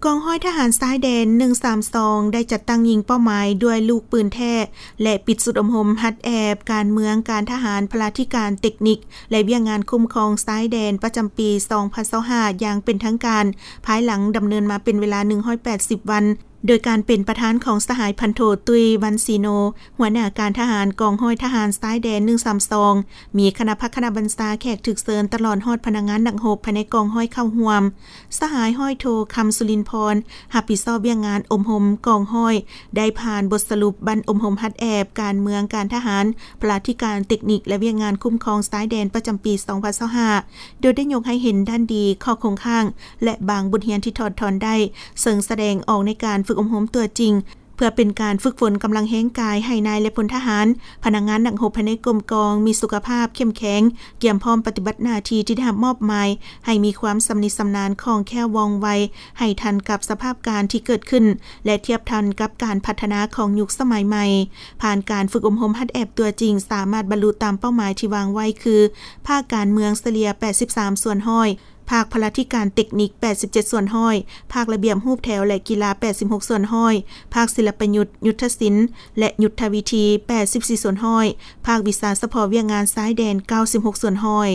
ກອງຮ້ອຍທະຫານຊາຍແດນ ໜຶ່ງສາມສອງ ໄດ້ຈັດຕັ້ງຍິງເປົ້າໝາຍດ້ວຍລູກປືນແທ້ ແລະ ປິດຊຸດອົບຮົມຫັດແອບການເມືອງ, ການທະຫານ, ພະລາທິການ, ເຕັກນິກ ແລະ ວຽກງານຄຸ້ມຄອງຊາຍແດນ ປະຈຳປີ ສອງພັນຊາວຫ້າ ຢ່າງເປັນທາງການ, ພາຍຫຼັງດຳເນີນມາເປັນເວລາ ໜຶ່ງຮ້ອຍແປດສິບ ວັນ, ໂດຍການເປັນປະທານຂອງສະຫາຍພັນໂທ ຕຸ້ຍ ວັນສີໂນ, ຫົວໜ້າການທະຫານກອງຮ້ອຍທະຫານຊາຍແດນ ໜຶ່ງສາມສອງ, ມີຄະນະພັກຄະນະບັນຊາ, ແຂກຖືກເຊີນ, ຕະຫຼອດຮອດພະນັກງານນັກຮົບພາຍໃນກອງຮ້ອຍເຂົ້າຮ່ວມ. ສະຫາຍຮ້ອຍໂທ ຄຳສຸລິນພອນ ຮັບຜິດຊອບວຽກງານອົບຮົມກອງຮ້ອຍ ໄດ້ຜ່ານບົດສະຫຼຸບບັ້ນອົບຮົມຫັດແອບການເມືອງ, ການທະຫານ, ພະລາທິການ, ເຕັກນິກ ແລະ ວຽກງານຄຸ້ມຄອງຊາຍແດນປະຈຳປີ ສອງພັນຊາວຫ້າ ໂດຍໄດ້ຍົກໃຫ້ເຫັນດ້ານດີ, ຂໍ້ຄົງຄ້າງ ແລະ ບາງບົດຮຽນທີ່ຖອດຖອນໄດ້, ເຊິ່ງສະແດງອອກໃນການຝຶກອົບຮົມຕົວຈິງ ເພື່ອເປັນການຝຶກຝົນກຳລັງແຮງກາຍໃຫ້ນາຍ ແລະ ພົນທະຫານ, ພະນັກງານນັກຮົບພາຍໃນກົມກອງ ມີສຸຂະພາບເຂັ້ມແຂງ, ກຽມພ້ອມປະຕິບັດໜ້າທີ່ທີ່ໄດ້ຮັບມອບໝາຍ, ໃຫ້ມີຄວາມຊຳນິຊຳນານ, ຄ່ອງແຄ້ວ, ວ່ອງໄວ, ໃຫ້ທັນກັບສະພາບການທີ່ເກີດຂຶ້ນ ແລະ ທຽບທັນກັບການພັດທະນາຂອງຍຸກສະໄໝໃໝ່. ຜ່ານການຝຶກອົບຮົມຫັດແອບຕົວຈິງ, ສາມາດບັນລຸຕາມເປົ້າໝາຍທີ່ວາງໄວ້ຄື ພາກການເມືອງສະເລ່ຍ ແປດສິບສາມສ່ວນຮ້ອຍ, ພາກພະລາທິການເຕັກນິກ ແປດສິບເຈັດສ່ວນຮ້ອຍ, ພາກລະບຽບຮູບແຖວ ແລະ ກິລາ ແປດສິບຫົກສ່ວນຮ້ອຍ, ພາກສິລະປະຍຸດ, ຍຸດທະສິນ ແລະ ຍຸດທະວິທີ ແປດສິບສີ່ສ່ວນຮ້ອຍ, ພາກວິຊາສະເພາະວຽກງານຊາຍແດນ ເກົ້າສິບຫົກສ່ວນຮ້ອຍ.